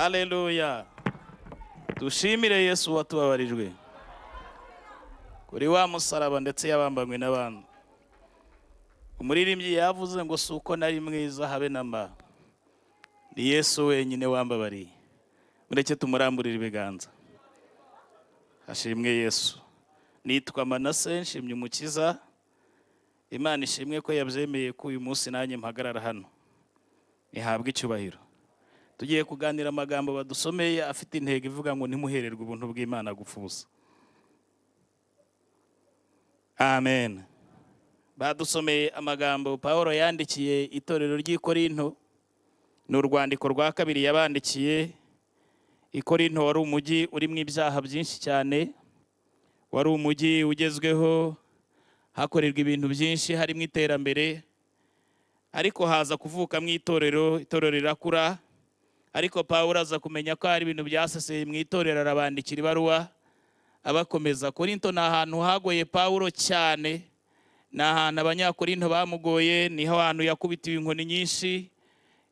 Haleluya! Dushimire Yesu watubabarijwe kuri wa musaraba, ndetse yabambanywe n'abantu. Umuririmbyi yavuze ngo si uko nari mwiza habe na mba, ni Yesu wenyine wambabariye. Mureke tumuramburire ibiganza. Hashimwe Yesu. Nitwa Manase Nshimye Umukiza. Imana ishimwe ko yabyemeye ko uyu munsi nanjye mpagarara hano, ihabwe icyubahiro. Tugiye kuganira amagambo badusomeye afite intego ivuga ngo ntimuhererwe ubuntu bw'Imana gupfa ubusa. Amen. Badusomeye amagambo Paul yandikiye itorero ry'i Korinto. Ni urwandiko rwa kabiri yabandikiye. I Korinto wari umujyi urimo ibyaha byinshi cyane, wari umujyi ugezweho, hakorerwa ibintu byinshi, harimo iterambere, ariko haza kuvukamo itorero, itorero rirakura. Ariko Pawulo aza kumenya ko hari ibintu byaseseye mu itorero, arabandikira ibaruwa abakomeza. Korinto ni ahantu hagoye Pawulo cyane, ni ahantu Abanyakorinto bamugoye, niho hantu yakubitiwe inkoni nyinshi,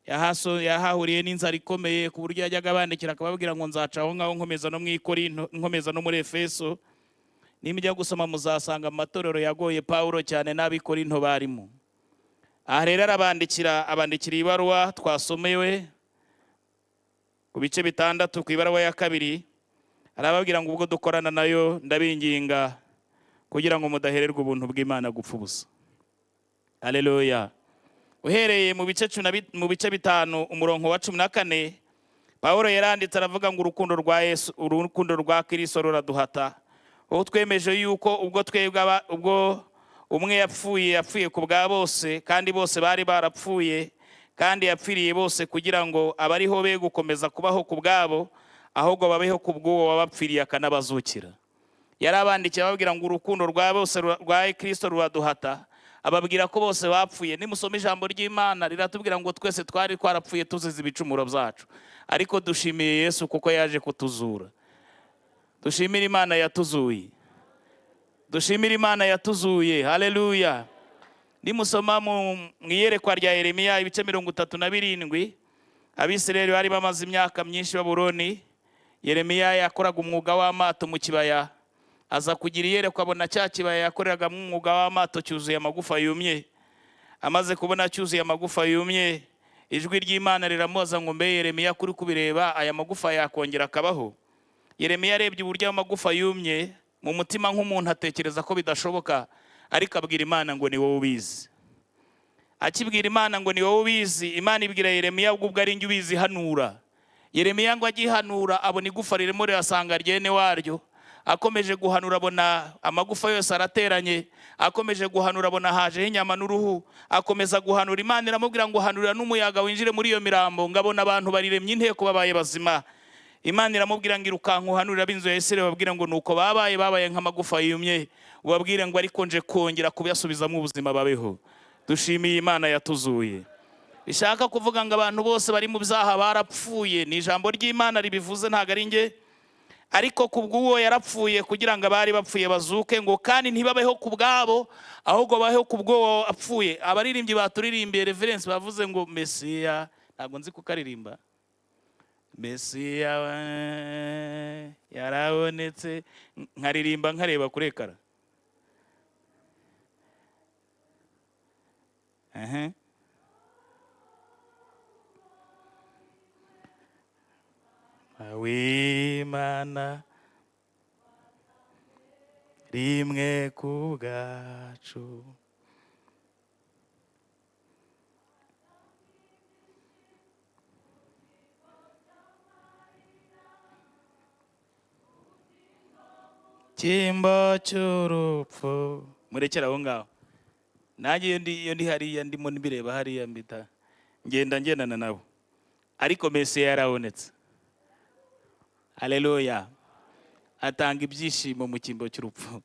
yahahuriye n'inzara ikomeye, ku buryo yajyaga abandikira akababwira ngo nzaca aho ngaho nkomeza no mu Ikorinto, nkomeza no muri Efeso. Nimujya gusoma muzasanga amatorero yagoye Pawulo cyane n'ab'Ikorinto barimo. Aha rero arabandikira, abandikira ibaruwa twasomewe ku bice 6 ku ibaruwa ya kabiri, arababwira ngo ubwo dukorana nayo ndabinginga kugira ngo mudahererwa ubuntu bw'Imana gupfa ubusa. Haleluya. Uhereye mu bice mu bice 5 umurongo wa 14, Pawulo yaranditse aravuga ngo urukundo rwa Yesu, urukundo rwa Kristo ruraduhata, uwo twemeje yuko ubwo twebwe ubwo umwe yapfuye, yapfuye ku bwa bose, kandi bose bari barapfuye, kandi yapfiriye bose kugira ngo abariho be gukomeza kubaho ku bwabo, ahubwo babeho ku bw'uwo wabapfiriye akanabazukira. Yarabandikiye ababwira ngo urukundo rwa bose rwa Kristo ruraduhata, ababwira ko bose bapfuye. Nimusoma ijambo ry'Imana riratubwira ngo twese twari twarapfuye tuzize ibicumuro byacu, ariko dushimiye Yesu kuko yaje kutuzura. Dushimire Imana yatuzuye, dushimire Imana yatuzuye. Haleluya. Nimusoma mu iyerekwa rya Yeremiya ibice 37, Abisirayeli bari bamaze imyaka myinshi Babuloni. Yeremiya yakoraga umwuga w'amato mu kibaya, aza kugira iyerekwa abona cya kibaya yakoreragamo umwuga w'amato cyuzuye amagufa yumye. Amaze kubona cyuzuye amagufa yumye, ijwi ry'Imana riramubaza ngo mbe Yeremiya, kuri kubireba aya magufa yakongera akabaho? Yeremiya arebye uburyo ayo magufa yumye, mu mutima nk'umuntu atekereza ko bidashoboka, ariko abwira Imana ngo ni wowe ubizi. Akibwira Imana ngo ni wowe ubizi, Imana ibwira Yeremiya ubwo ari njye ubizi hanura. Yeremiya ngo agihanura abona igufa ririmo rirasanga ryene waryo. Akomeje guhanura abona amagufa yose arateranye. Akomeje guhanura abona hajeho inyama n'uruhu. Akomeza guhanura, Imana iramubwira ngo hanurira n'umuyaga winjire muri iyo mirambo, ngo abona abantu bariremye inteko babaye bazima. Imana iramubwira ngo irukanka uhanurira ab'inzu ya Isirayeli, babwira ngo nuko babaye babaye nk'amagufa yumye, ubabwire ngo ariko nje kongera kubasubizamo ubuzima babeho. Dushimiye Imana yatuzuye. Bishaka kuvuga ngo abantu bose bari mu byaha barapfuye, ni ijambo ry'Imana ribivuze, ntabwo ari njye. Ariko kubw'uwo yarapfuye kugira ngo abari bapfuye bazuke, ngo kandi ntibabeho ku bwabo, ahubwo babeho ku bw'uwo wapfuye. Abaririmbyi baturirimbiye reference bavuze ngo Mesiya, ntabwo nzi kukaririmba, Mesiya yarabonetse, nkaririmba nkareba kuri ekara. W'Imana rimwe ku bwacu. Kimbo cy'urupfu. Murekere aho ngaho. Nanjye iyo ndi hariya ndimo mbireba hariya mbita ngenda ngendana nabo, ariko Mesiya yarabonetse. Haleluya. Atanga ibyishimo mu cyimbo cy'urupfu.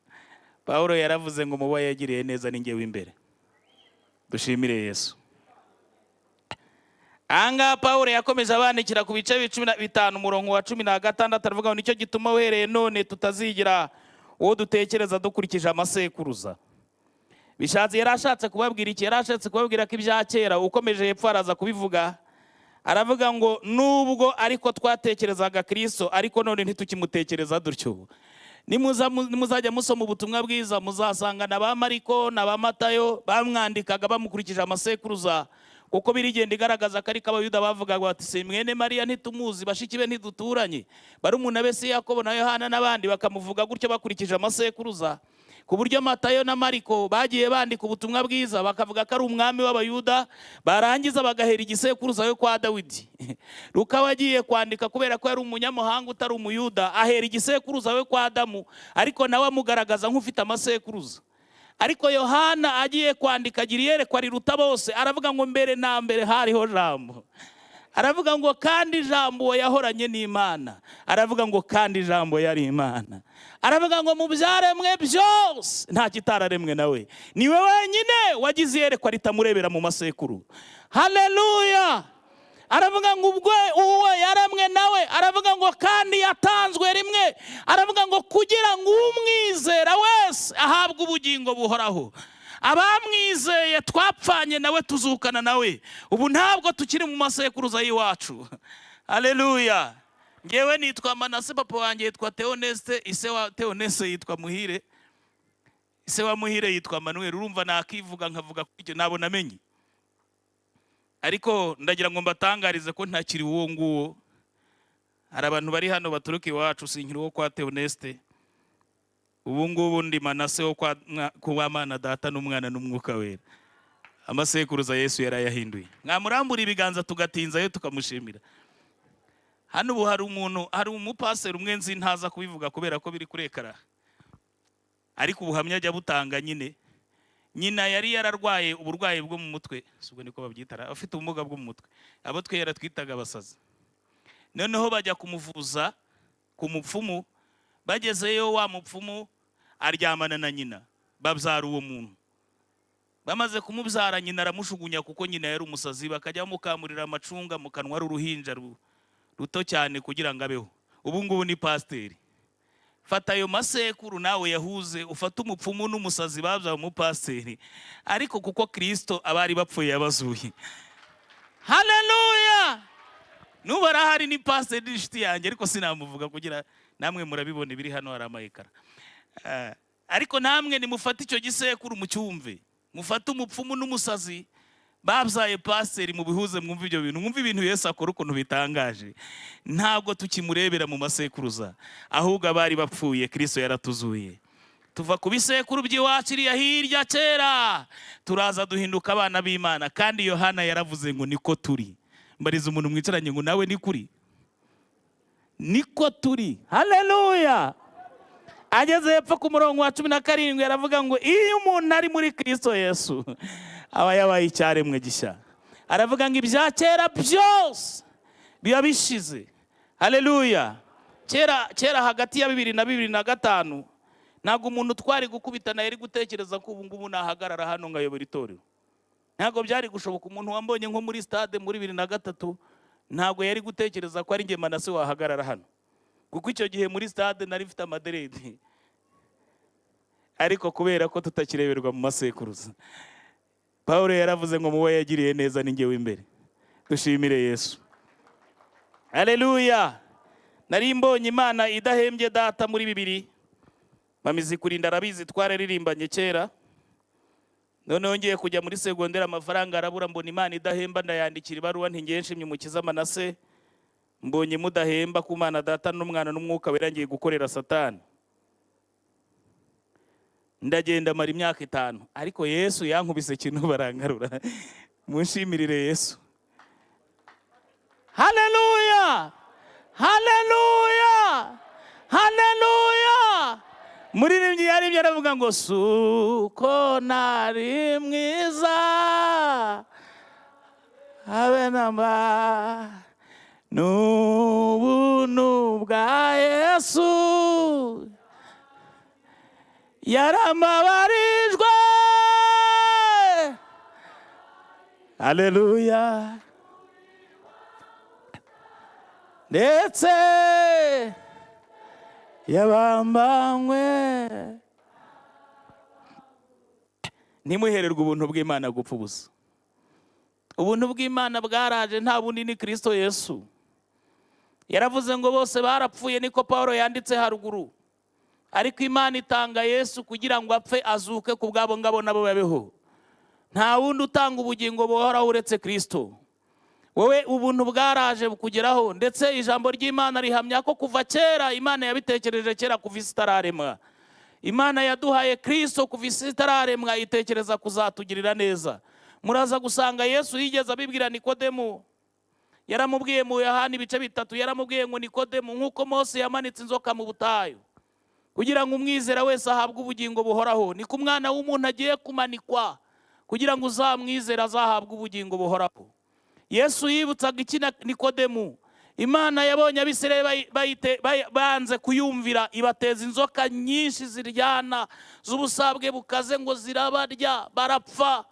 Pawulo yaravuze ngo mubo yagiriye neza ni njye w'imbere. Dushimire Yesu. Ahangaha Pawulo yakomeje abandikira ku bice 15 umurongo wa 16, aravuga ngo nicyo gituma uhereye none tutazigira uwo dutekereza dukurikije amasekuruza. Bishatse yari ashatse kubabwira iki? Yari ashatse kubabwira ko ibya kera, ukomeje hepfo araza kubivuga, Aravuga ngo nubwo ariko twatekerezaga Kristo, ariko none ntitukimutekereza dutyo. Nimuzajya musoma ubutumwa bwiza, muzasanga na ba Mariko na ba Matayo bamwandikaga bamukurikije amasekuruza, kuko birigenda igaragaza ko ariko Abayuda bavugaga bati: "Si mwene Mariya? Ntitumuzi? Bashiki be ntiduturanye? Barumuna be si Yakobo na Yohana n'abandi?" Bakamuvuga gutyo bakurikije amasekuruza, ku buryo Matayo na Mariko bagiye bandika ubutumwa bwiza bakavuga ko ari umwami w'Abayuda, barangiza bagahera igisekuruza yo kwa Dawidi. Luka we agiye kwandika, kubera ko yari umunyamahanga utari Umuyuda, ahera igisekuruza we kwa Adamu, ariko nawe amugaragaza nk'ufite amasekuruza. Ariko Yohana agiye kwandika, agira iyerekwa riruta bose. Aravuga ngo mbere na mbere hariho Jambo. Aravuga ngo kandi Jambo uwo yahoranye n'Imana. Aravuga ngo kandi Jambo yari Imana. Aravuga ngo mu byaremwe byose nta kitararemwe nawe. Niwe wenyine wagize iyerekwa ritamurebera mu masekuru. Haleluya! Aravuga ngo ubwo uwo yaremwe nawe. Aravuga ngo kandi yatanzwe rimwe. Aravuga ngo kugira ngo umwizera wese ahabwe ubugingo buhoraho. Abamwizeye twapfanye nawe, tuzukana nawe. Ubu ntabwo tukiri mu masekuruza y'iwacu. Haleluya! Ngewe nitwa Manase, papa wanjye yitwa Teoneste, ise wa Teoneste yitwa Muhire, ise wa Muhire yitwa Manuel. Urumva nakivuga nkavuga kuri icyo ntabwo namenye, ariko ndagira ngo mbatangarize ko ntakiri uwo nguwo. Hari abantu bari hano baturuka iwacu. Sinkiri uwo kwa Teoneste. Ubu ngubu ndi Manase wo kwa Mana Data n'Umwana n'Umwuka Wera. Amasekuruza Yesu yarayahinduye. Mwamurambura ibiganza tugatinzayo, tukamushimira. Hano ubu hari umuntu, hari umupaseri umwe nzi, ntaza kubivuga kubera ko biri kuri écran, ariko ubuhamya ajya butanga nyine. Nyina yari yararwaye uburwayi bwo mu mutwe, si ubwo niko babyita, afite ubumuga bwo mu mutwe, abo twe yaratwitaga abasazi. Noneho bajya kumuvuza ku mupfumu. Bagezeyo, wa mupfumu aryamana na nyina, babyara uwo muntu. Bamaze kumubyara, nyina aramushugunya, kuko nyina yari umusazi. Bakajya bamukamurira amacunga mu kanwa ari uruhinja ruto cyane kugira ngo abeho. Ubu ngubu ni pasiteri. Fata ayo masekuru nawe yahuze, ufate umupfumu n'umusazi babyaye umupasiteri. Ariko kuko Kirisito abari bapfuye yabazuye. Haleluya! N'ubu arahari, ni pasiteri n'inshuti yanjye, ariko sinamuvuga kugira namwe murabibona ibiri hano, hari ama écran. Ariko namwe nimufate icyo gisekuru mucyumve, mufate umupfumu n'umusazi babyaye pasiteri, mubihuze, mwumve ibyo bintu, mwumve ibintu Yesu akora ukuntu bitangaje. Ntabwo tukimurebera mu masekuruza, ahubwo abari bapfuye Kirisito yaratuzuye. Tuva ku bisekuru by'iwacu iriya hirya kera, turaza duhinduka abana b'Imana. Kandi Yohana yaravuze ngo niko turi. Mbariza umuntu mwicaranye ngo nawe ni kuri niko turi. Haleluya! Ageze hepfo ku murongo wa 17, aravuga ngo iyo umuntu ari muri Kirisito Yesu aba yabaye icyaremwe gishya. Aravuga ngo ibya kera byose biba bishize. Haleluya! Kera kera, hagati ya 2000 na 2005, ntabwo umuntu twari gukubitana yari gutekereza ko ubu ngubu nahagarara hano ngayobora itorero. Ntabwo byari gushoboka. Umuntu wambonye nko muri stade muri 2003 ntabwo yari gutekereza ko ari njye Manase wahagarara hano, kuko icyo gihe muri stade nari mfite amadreads. Ariko kubera ko tutakireberwa mu masekuruza, Paul yaravuze ngo mubo yagiriye neza ni njyewe imbere. Dushimire Yesu. Haleluya! Nari mbonye Imana idahembye data muri 2000. Mamizi kurinda arabizi, twararirimbanye kera. Noneho ngiye kujya muri segonderi, amafaranga arabura. Mbona Imana idahemba, ndayandikira ibaruwa nti: "Ngiye nshimye Umukiza Manase, mbonye mudahemba ku Mana Data n'Umwana n'Umwuka Wera, ngiye gukorera Satani." Ndagenda mara imyaka 5, ariko Yesu yankubise ikintu barangarura. Munshimirire Yesu. Haleluya, haleluya, haleluya! Muririmbyi yaribye, aravuga ngo suko nari mwiza habe namba, n'ubuntu bwa Yesu yaramabarijwe. Haleluya! Ndetse yabambanywe. Ntimuhererwe ubuntu bw'Imana gupfa ubusa. Ubuntu bw'Imana bwaraje, nta bundi ni Kristo Yesu. Yaravuze ngo bose barapfuye, niko Pawulo yanditse haruguru, ariko Imana itanga Yesu kugira ngo apfe azuke ku bwabo ngabo nabo babeho. Nta wundi utanga ubugingo buhoraho uretse Kristo. Wowe ubuntu bwaraje bukugeraho, ndetse ijambo ry'Imana rihamya ko kuva kera Imana yabitekereje kera, kuva isi itararemwa. Imana yaduhaye Kristo kuva isi itararemwa, itekereza kuzatugirira neza. Muraza gusanga Yesu yigeze abibwira Nikodemu. Yaramubwiye mu Yohani ibice 3, yaramubwiye ngo: "Nikodemu, nk'uko Mose yamanitse inzoka mu butayu kugira ngo umwizera wese ahabwe ubugingo buhoraho, niko Umwana w'umuntu agiye kumanikwa kugira ngo uzamwizere azahabwe ubugingo buhoraho." Yesu yibutsaga iki Nikodemu? Imana yabonye Abisirayeli banze kuyumvira, ibateza inzoka nyinshi ziryana z'ubusabwe bukaze, ngo zirabarya barapfa.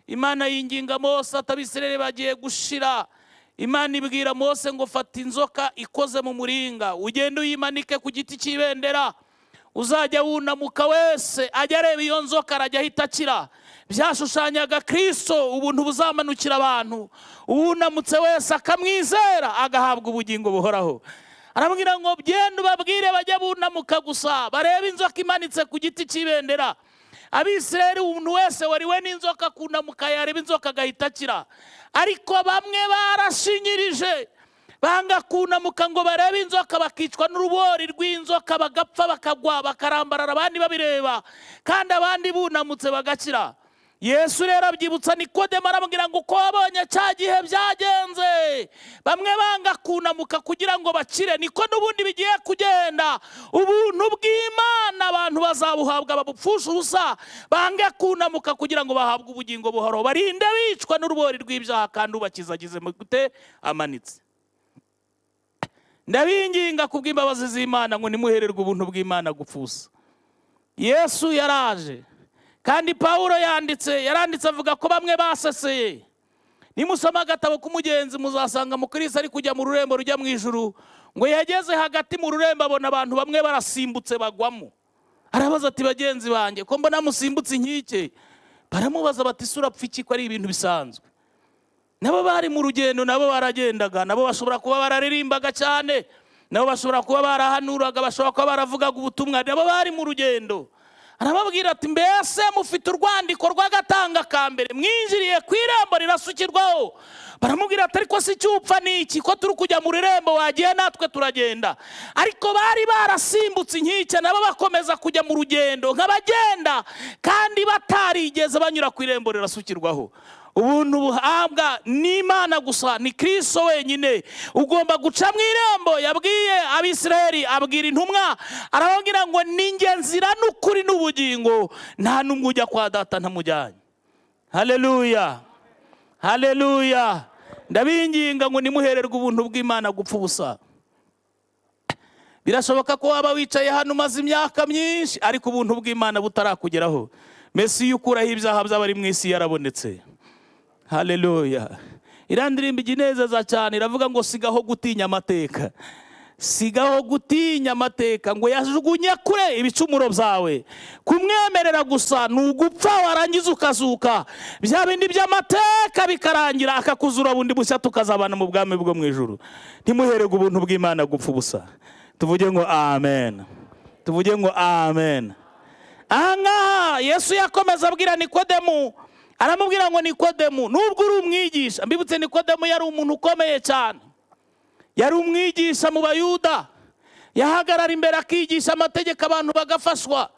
Imana yinginga Mose ati: "Abisirayeli bagiye gushira." Imana ibwira Mose ngo: "Fata inzoka ikoze mu muringa, ugende uyimanike ku giti cy'ibendera. Uzajya wunamuka wese ajya areba iyo nzoka, arajya ahita akira." Byashushanyaga Kristo, ubuntu buzamanukira abantu, uwunamutse wese akamwizera agahabwa ubugingo buhoraho. Aramubwira ngo: "Genda ubabwire bajye bunamuka gusa barebe inzoka imanitse ku giti cy'ibendera." Abisirayeli, umuntu wese wariwe n'inzoka kunamuka yareba inzoka agahita akira. Ariko bamwe barashinyirije, banga kunamuka ngo barebe inzoka, bakicwa n'urubori rw'inzoka, bagapfa, bakagwa, bakarambarara abandi babireba, kandi abandi bunamutse bagakira. Yesu rero abyibutsa Nikodemu, aramubwira ngo: "Uko wabonye cya gihe byagenze, bamwe banga kunamuka kugira ngo bakire, niko n'ubundi bigiye kugenda. Ubuntu bw'Imana abantu bazabuhabwa babupfusha ubusa, bange kunamuka kugira ngo bahabwe ubugingo buhoraho, barinde bicwa n'urubori rw'ibyaha, kandi ubakiza agize gute? Amanitse." Ndabinginga kubw'imbabazi z'Imana ngo nimuhererwe ubuntu bw'Imana gupfusa. Yesu yaraje. Kandi Pawulo yaranditse avuga ko bamwe baseseye. Nimusoma agatabo k'umugenzi, muzasanga mukirisi ari kujya mu rurembo rujya mu ijuru, ngo yageze hagati mu rurembo abona abantu bamwe barasimbutse bagwamo. Arabaza ati: "Bagenzi banjye, ko mbona musimbutse inkike?" Baramubaza bati: "Ese urapfa iki, ko ari ibintu bisanzwe?" Nabo bari mu rugendo, nabo baragendaga, nabo bashobora kuba bararirimbaga cyane, nabo bashobora kuba barahanuraga, bashobora kuba baravugaga ubutumwa, nabo bari mu rugendo. Arababwira ati: "Mbese mufite urwandiko rw'agatanga ka mbere, mwinjiriye ku irembo rirasukirwaho?" Baramubwira ati: "Ariko si icyupfa ni iki, ko turi kujya mu rurembo? Wagiye natwe turagenda." Ariko bari barasimbutse inkike, nabo bakomeza kujya mu rugendo nk'abagenda, kandi batarigeze banyura ku irembo rirasukirwaho. Ubuntu buhabwa n'Imana gusa, ni Kristo wenyine. Ugomba guca mu irembo. Yabwiye Abisirayeli, abwira intumwa, arababwira ngo: "Ni njye nzira n'ukuri n'ubugingo, nta n'umwe ujya kwa Data ntamujyanye." Haleluya, haleluya! Ndabinginga ngo nimuhererwe ubuntu bw'Imana gupfa ubusa. Birashoboka ko waba wicaye hano umaze imyaka myinshi, ariko ubuntu bw'Imana butarakugeraho. Mesiya ukuraho ibyaha by'abari mu isi yarabonetse. Haleluya! Iriya ndirimbo ijya inezeza cyane, iravuga ngo: "Sigaho gutinya amateka, sigaho gutinya amateka," ngo yajugunye kure ibicumuro byawe. Kumwemerera gusa ni ugupfa, warangiza ukazuka, bya bindi by'amateka bikarangira, akakuzura bundi bushya, tukazabana mu bwami bwo mu ijuru. Ntimuhererwe ubuntu bw'Imana gupfa ubusa. Tuvuge ngo amen, tuvuge ngo amen. Ahangaha Yesu yakomeza abwira Nikodemu, aramubwira ngo: "Nikodemu, nubwo uri umwigisha." Mbibutse, Nikodemu yari umuntu ukomeye cyane, yari umwigisha mu Bayuda, yahagarara imbere akigisha amategeko, abantu bagafashwa.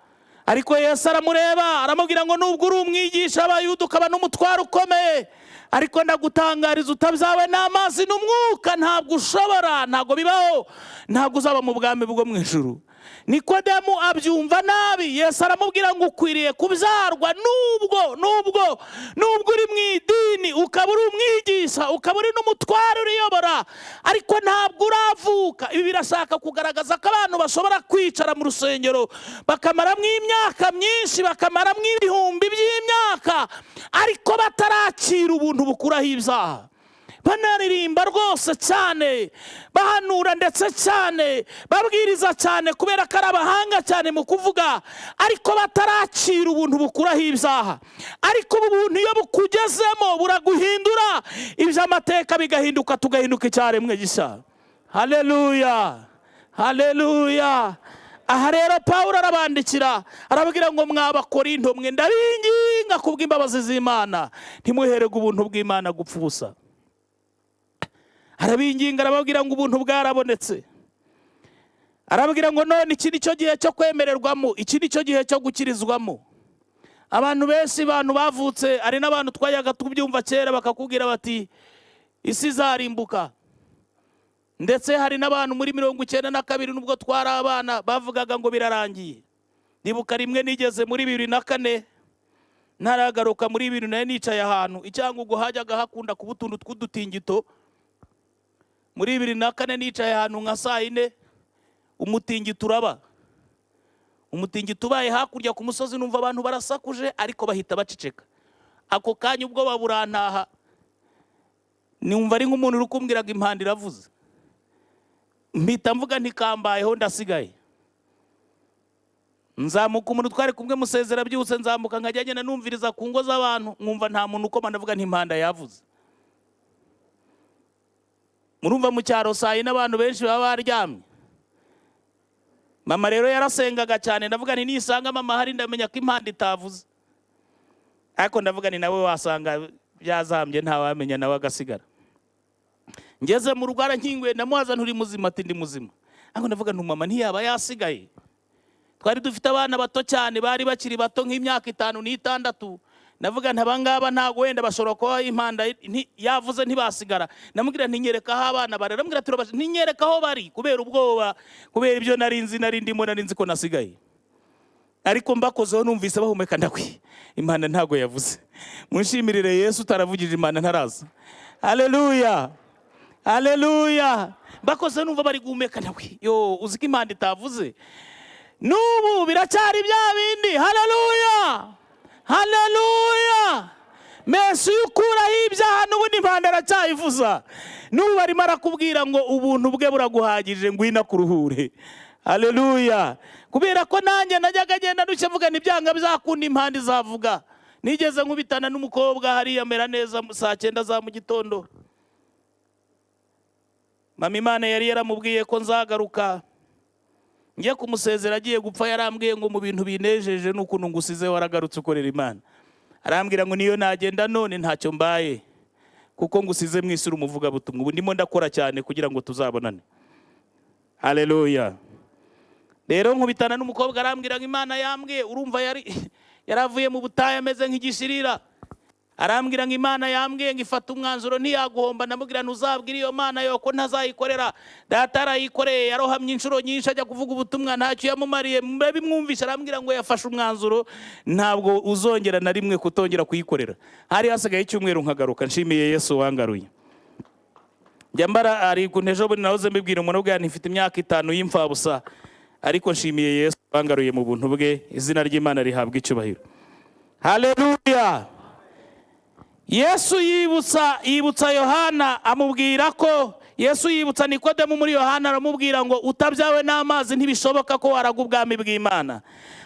Ariko Yesu aramureba, aramubwira ngo: "Nubwo uri umwigisha w'Abayuda, ukaba n'umutwaro ukomeye, ariko ndagutangariza, utabyawe n'amazi n'umwuka ntabwo ushobora, ntabwo bibaho, ntabwo uzaba mu bwami bwo mu ijuru." Nikodemu abyumva nabi. Yesu aramubwira ngo: "Ukwiriye kubyarwa. Nubwo uri mu idini, ukaba uri umwigisha, ukaba uri n'umutware uriyobora, ariko ntabwo uravuka." Ibi birashaka kugaragaza ko abantu bashobora kwicara mu rusengero bakamaramo imyaka myinshi, bakamaramo ibihumbi by'imyaka, ariko batarakira ubuntu bukuraho ibyaha. Banaririmba rwose cyane, bahanura ndetse cyane, babwiriza cyane, kubera ko ari abahanga cyane mu kuvuga, ariko batarakira ubuntu bukuraho ibyaha. Ariko ubu buntu iyo bukugezemo buraguhindura, iby'amateka bigahinduka, tugahinduka icyaremwe gishya. Haleluya, haleluya. Aha rero Pawulo arabandikira, arababwira ngo: "Mwa Bakorinto mwe, ndabinginga kubw'imbabazi z'Imana, ntimuhererwe ubuntu bw'Imana gupfa ubusa." Arabinginga, arababwira ngo ubuntu bwarabonetse. Arababwira ngo none iki ni cyo gihe cyo kwemererwamo, iki ni cyo gihe cyo gukirizwamo. Abantu benshi, abantu bavutse, hari n'abantu twajyaga tubyumva kera bakakubwira bati: "Isi izarimbuka." Ndetse hari n'abantu muri 92, nubwo twari abana, bavugaga ngo birarangiye. Nibuka rimwe nigeze muri 2004, ntaragaruka muri bibiri, nayo nicaye ahantu i Cyangugu, hajyaga hakunda kuba utuntu tw'udutingito. Muri 2004 nicaye ahantu nka saa 4, umutingito uraba. Umutingito ubaye hakurya ku musozi, numva abantu barasakuje, ariko bahita baceceka. Ako kanya ubwoba burantaha, numva ari nk'umuntu uri kumbwira ngo impanda iravuze. Mpita mvuga nti: "Kambayeho, ndasigaye." Nzamuka, umuntu twari kumwe musezera byihuse, nzamuka nkajya ngenda numviriza ku ngo z'abantu, nkumva nta muntu ukoma. Ndavuga nti: "Impanda yavuze." Murumva mu cyaro saa 4 abantu benshi baba baryamye. Mama rero yarasengaga cyane. Ndavuga nti: "Nisanga mama hari, ndamenya ko impanda itavuze." Ariko ndavuga ni nawe wasanga byazambye, ntawamenya, nawe agasigara. Ngeze mu rugo arankinguye, ndamubaza: "Nturi muzima?" Ati: "Ndi muzima." Ariko ndavuga nti: "Mama ntiyaba yasigaye?" Twari dufite abana bato cyane, bari bakiri bato, nk'imyaka 5 n'6. Ndavuga nti: "Abangaba ntabwo wenda bashobora kuba impanda yavuze ntibasigara." Ndamubwira nti: "Nyereka aho abana bari." Aramubwira ati: "Turabasha." Ntinyereka aho bari kubera ubwoba, kubera ibyo nari nzi, nari ndimo, nari nzi ko nasigaye. Ariko mbakozeho numvise bahumeka, ndakwi impanda ntabwo yavuze. Munshimirire Yesu utaravugije impanda ntaraza. Haleluya, haleluya. Bakozeho numva bari guhumeka, ndakwi yo, uzi ko impanda itavuze? N'ubu biracyari bya bindi. Haleluya, haleluya. Mesi iyo ukuraho ibyaha, n'ubundi impanda aracyayivuza. N'ubu arimo arakubwira ngo ubuntu bwe buraguhagije, ngwino akuruhure. Haleluya. Kubera ko nanjye najyaga agenda ndushye, mvuga ntibyanga bizakunda impanda izavuga. Nigeze nkubitana n'umukobwa hariya mera neza saa 9 za mu gitondo. Mama Imana yari yaramubwiye ko nzagaruka njye kumusezera agiye gupfa. Yarambwiye ngo: "Mu bintu binejeje ni ukuntu ngusize waragarutse ukorera Imana." Arambwira ngo: "Niyo nagenda none ntacyo mbaye, kuko ngusize mu isi uri umuvugabutumwa." Ubu ndimo ndakora cyane kugira ngo tuzabonane. Haleluya. Rero nkubitana n'umukobwa, arambwira ngo Imana yambwiye, urumva yari yaravuye mu butayu ameze nk'igishirira, arambwira ngo Imana yambwiye ngo ifate umwanzuro, ntiyaguhomba. Ndamubwira: "Ntuzabwire iyo Mana yo ko ntazayikorera. Data arayikoreye, yarohamye inshuro nyinshi ajya kuvuga ubutumwa, ntacyo yamumariye." Mbe bimwumvishe, arambwira ngo yafashe umwanzuro, ntabwo uzongera na rimwe kutongera kuyikorera. Hari hasigaye icyumweru nkagaruka. Nshimiye Yesu wangaruye. Njya mbara ari ukuntu ejo bundi nahoze mbibwira umuntu ubwe, ntifite imyaka 5 y'imfabusa, ariko nshimiye Yesu wangaruye mu buntu bwe. Izina ry'Imana rihabwa icyubahiro. Haleluya. Yesu yibutsa Yohana, amubwira ko Yesu yibutsa Nikodemu muri Yohana, aramubwira ngo: "Utabyawe n'amazi ntibishoboka ko waraga ubwami bw'Imana."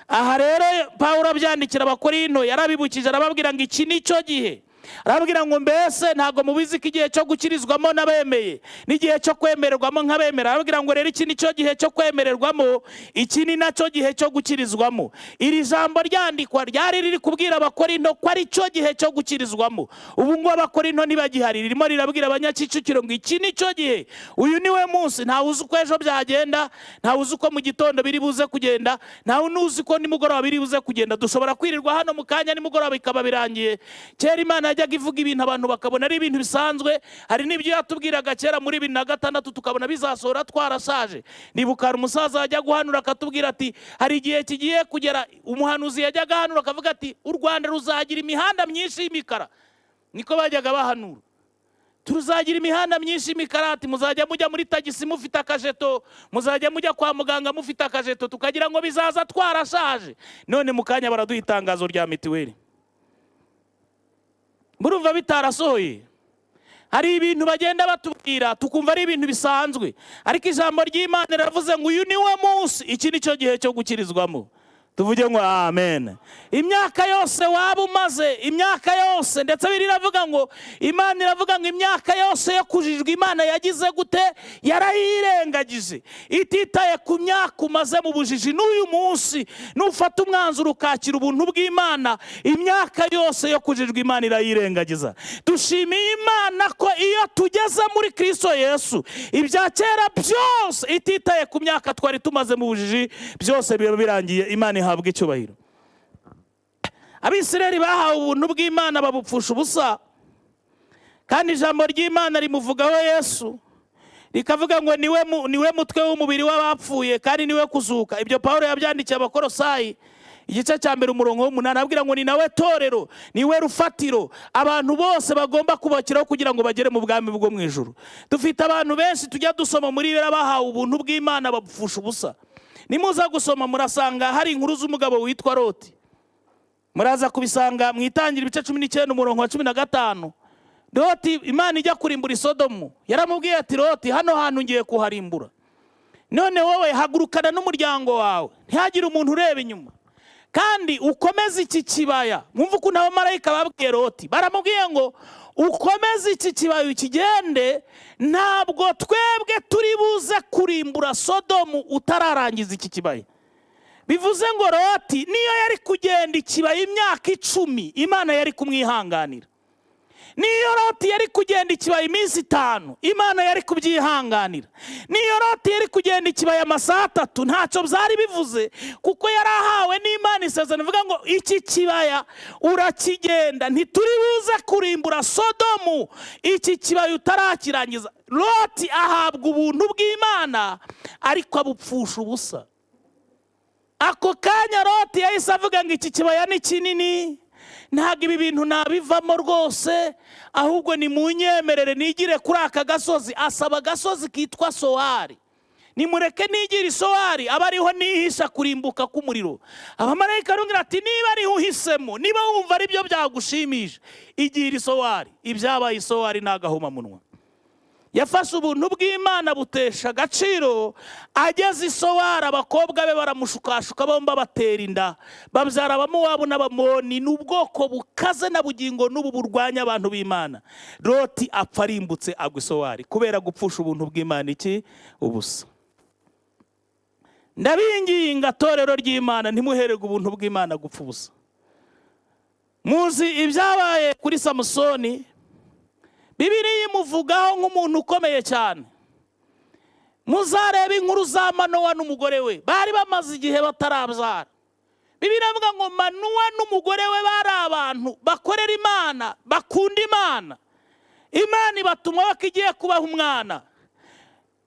Aha rero Pawulo abyandikira Abakorinto, yarabibukije, arababwira ngo iki ni cyo gihe. Arababwira ngo: "Mbese ntabwo mubizi ko igihe cyo gukirizwamo n'abemeye n'igihe cyo kwemererwamo nk'abemera?" Arababwira ngo rero iki ni cyo gihe cyo kwemererwamo, iki ni nacyo gihe cyo gukirizwamo. Iri jambo ryandikwa ryari riri kubwira Abakorinto ko ari cyo gihe cyo gukirizwamo. Ubu ngubu Abakorinto ntibagihari, ririmo rirabwira Abanyakicukiro ngo iki ni cyo gihe, uyu ni we munsi. Ntawe uzi uko ejo byagenda, ntawe uzi uko mu gitondo biri buze kugenda, ntawe n'uzi ko nimugoroba biri buze kugenda. Dushobora kwirirwa hano mu kanya, nimugoroba bikaba birangiye. Kera Imana yajyaga ivuga ibintu abantu bakabona ari ibintu bisanzwe. Hari n'ibyo yatubwiraga kera muri 2006, tukabona bizasohora twarashaje. Nibuka hari umusaza wajya guhanura akatubwira ati: "Hari igihe kigiye kugera." Umuhanuzi yajyaga ahanura akavuga ati: "U Rwanda ruzagira imihanda myinshi y'imikara." Niko bajyaga bahanura: "Tuzagira imihanda myinshi y'imikara," ati: "muzajya mujya muri tagisi mufite akajeto, muzajya mujya kwa muganga mufite akajeto." Tukagira ngo bizaza twarashaje. None mu kanya baraduha itangazo rya mituweli. Murumva bitarasohoye? Hari ibintu bagenda batubwira tukumva ari ibintu bisanzwe, ariko ijambo ry'Imana riravuze ngo uyu ni wo munsi, iki ni cyo gihe cyo gukirizwamo. Tuvuge ngo amen. Imyaka yose waba umaze, imyaka yose, ndetse Bibiliya iravuga ngo, Imana iravuga ngo imyaka yose yo kujijwa Imana yagize gute? Yarayirengagije, ititaye ku myaka umaze mu bujiji. N'uyu munsi nufata umwanzuro ukakira ubuntu bw'Imana, imyaka yose yo kujijwa Imana irayirengagiza. Dushimiye Imana ko iyo tugeze muri Kristo Yesu, ibya kera byose, ititaye ku myaka twari tumaze mu bujiji, byose biba birangiye. Imana ihabwa icyubahiro. Abisirayeli bahawe ubuntu bw'Imana babupfusha ubusa, kandi ijambo ry'Imana rimuvugaho Yesu, rikavuga ngo niwe mutwe w'umubiri w'abapfuye, kandi niwe kuzuka. Ibyo Pawulo yabyandikiye Abakorosayi igice cya 1 umurongo w'8, abwira ngo ni nawe torero, niwe rufatiro abantu bose bagomba kubakiraho kugira ngo bagere mu bwami bwo mu ijuru. Dufite abantu benshi tujya dusoma muri Bibiliya bahawe ubuntu bw'Imana babupfusha ubusa. Nimuza gusoma murasanga hari inkuru z'umugabo witwa Loti. Muraza kubisanga mu Itangira ibice 19 umurongo wa 15. Loti, Imana ijya kurimbura Isodomu, yaramubwiye ati: "Loti, hano hantu ngiye kuharimbura, none wowe hagurukana n'umuryango wawe, ntihagire umuntu ureba inyuma, kandi ukomeze iki kibaya." Mwumve ukuntu abamarayika babwiye Loti, baramubwiye ngo ukomeze iki kibaya ukigende, ntabwo twebwe turi buze kurimbura Sodomu utararangiza iki kibaya. Bivuze ngo Loti niyo yari kugenda ikibaya imyaka 10, Imana yari kumwihanganira. Niyo Loti yari kugenda ikibaya iminsi 5, Imana yari kubyihanganira. Niyo Loti yari kugenda ikibaya amasaha 3, ntacyo byari bivuze, kuko yari ahawe n'Imana isezerano ivuga ngo iki kibaya urakigenda, ntituri buze kurimbura Sodomu iki kibaya utarakirangiza. Loti ahabwa ubuntu bw'Imana ariko abupfusha ubusa. Ako kanya Loti yahise avuga ngo iki kibaya ni kinini, ntabwo ibi bintu nabivamo rwose, ahubwo ni munyemerere nigire kuri aka gasozi. Asaba agasozi kitwa Sowari: "Nimureke nigire Isowari, aba ariho nihisha kurimbuka k'umuriro." Abamarayika arongera ati: "Niba ariho uhisemo, niba wumva aribyo byagushimisha, igira Isowari." Ibyabaye Isowari ni agahomamunwa. Yafashe ubuntu bw'Imana butesha agaciro. Ageze Isowari, abakobwa be baramushukashuka, bombi batera inda, babyara Abamowabu n'Abamoni. Ni ubwoko bukaze na bugingo n'ubu burwanya abantu b'Imana. Loti apfa arimbutse, agwa Isowari kubera gupfusha ubuntu bw'Imana iki? Ubusa. Ndabinginga, torero ry'Imana, ntimuhererwe ubuntu bw'Imana gupfa ubusa. Muzi ibyabaye kuri Samusoni. Bibiliya imuvugaho nk'umuntu ukomeye cyane. Muzareba inkuru za Manowa n'umugore we, bari bamaze igihe batarabyara. Bibiliya iravuga ngo Manowa n'umugore we bari abantu bakorera Imana, bakunda Imana. Imana ibatuma ko igiye kubaha umwana,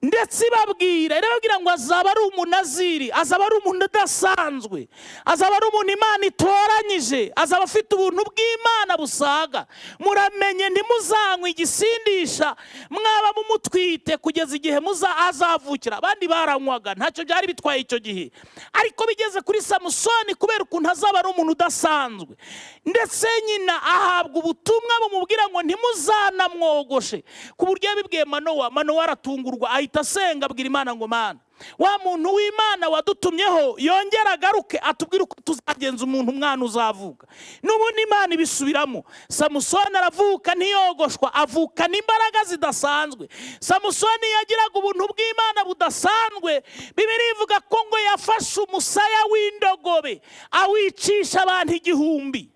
ndetse ibabwira, irababwira ngo azaba ari umunaziri, azaba ari umuntu udasanzwe, azaba ari umuntu Imana itoranyije, azaba afite ubuntu bw'Imana busaga. Muramenye ntimuzanywe igisindisha mwaba mumutwite kugeza igihe muza azavukira. Abandi baranywaga, ntacyo byari bitwaye icyo gihe, ariko bigeze kuri Samusoni, kubera ukuntu azaba ari umuntu udasanzwe, ndetse nyina ahabwa ubutumwa bumubwira ngo ntimuzanamwogoshe, ku buryo yabibwiye Manowa. Manowa aratungurwa, ahita asenga, abwira Imana ngo: "Mana, wa muntu w'Imana wadutumyeho yongera agaruke atubwire uko tuzagenza umuntu, umwana uzavuka." N'ubundi Imana ibisubiramo. Samusoni aravuka, ntiyogoshwa, avukana imbaraga zidasanzwe. Samusoni yagiraga ubuntu bw'Imana budasanzwe. Bibiliya ivuga ko ngo yafashe umusaya w'indogobe awicisha abantu 1000.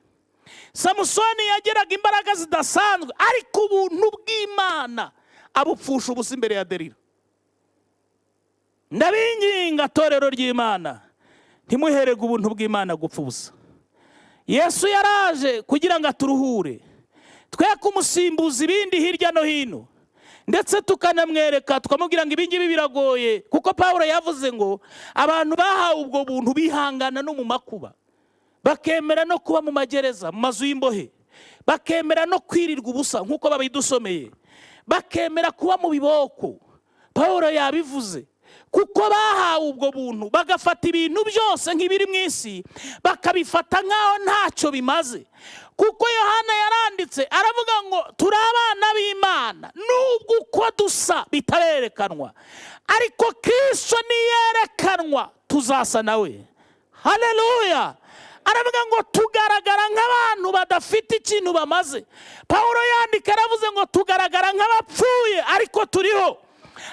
Samusoni yagiraga imbaraga zidasanzwe, ariko ubuntu bw'Imana abupfusha ubusa imbere ya Delila. Ndabinginga, torero ry'Imana, ntimuhererwe ubuntu bw'Imana gupfa ubusa. Yesu yaraje kugira ngo aturuhure, twe kumusimbuza ibindi hirya no hino, ndetse tukanamwereka, tukamubwira ngo ibingibi biragoye, kuko Pawulo yavuze ngo abantu bahawe ubwo buntu bihangana no mu makuba, bakemera no kuba mu magereza, mu mazu y'imbohe, bakemera no kwirirwa ubusa nk'uko babidusomeye, bakemera kuba mu biboko. Pawulo yabivuze. Kuko bahawe ubwo buntu, bagafata ibintu byose nk'ibiri mu isi, bakabifata nk'aho ntacyo bimaze. Kuko Yohana yaranditse aravuga ngo turi abana b'Imana nubwo uko dusa bitarerekanwa, ariko Kristo niyerekanwa tuzasa nawe. Haleluya! Aravuga ngo tugaragara nk'abantu badafite ikintu bamaze. Pawulo yandika aravuze ngo tugaragara nk'abapfuye ariko turiho.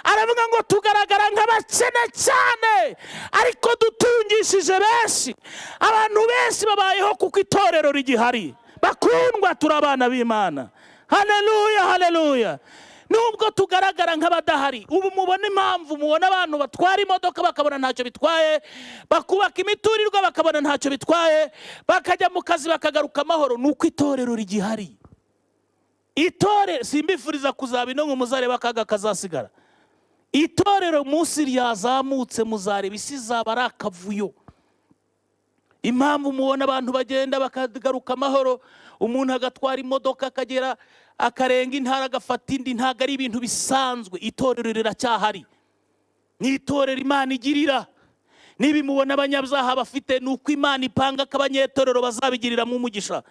Aravuga ngo tugaragara nk'abakene cyane ariko dutungishije benshi. Abantu benshi babayeho kuko itorero rigihari. Bakundwa, turi abana b'Imana. Haleluya, haleluya! Nubwo tugaragara nk'abadahari, ubu mubona impamvu mubona abantu batwara imodoka bakabona ntacyo bitwaye, bakubaka imiturirwa bakabona ntacyo bitwaye, bakajya mu kazi bakagaruka amahoro, ni uko itorero rigihari. Itorero, simbifuriza kuzaba ino ngo muzarebe akaga kazasigara. Itorero munsi ryazamutse muzareba isi izaba ari akavuyo. Impamvu mubona abantu bagenda bakagaruka amahoro, umuntu agatwara imodoka akagera akarenga intara agafata indi, ntabwo ari ibintu bisanzwe. Itorero riracyahari, ni itorero Imana igirira. Niba mubona abanyabyaha bafite, ni uko Imana ipanga ko abanyetorero bazabigiriramo umugisha.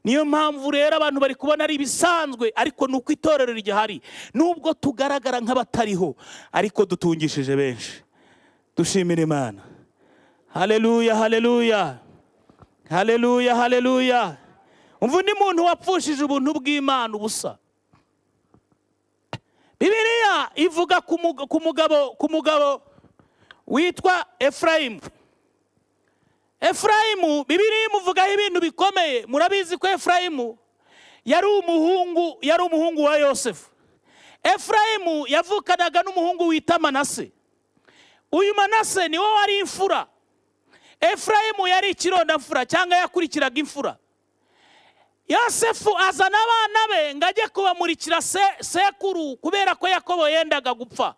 Niyo mpamvu rero abantu bari kubona ari ibisanzwe, ariko ni uko itorero rigihari. Nubwo tugaragara nk'abatariho, ariko dutungishije benshi. Dushimira Imana. Haleluya, haleluya, haleluya, haleluya! Umva undi muntu wapfushije ubuntu bw'Imana ubusa. Bibiliya ivuga ku mugabo witwa Efurayimu. Efurayimu, Bibiliya imuvugaho ibintu bikomeye. Murabizi ko Efurayimu yari umuhungu wa Yosefu. Efurayimu yavukanaga n'umuhungu wita Manase. Uyu Manase niwe wari imfura. Efurayimu yari ikirondamfura cyangwa yakurikiraga imfura. Yosefu azana abana be ngo ajye kubamurikira sekuru, kubera ko Yakobo yendaga gupfa.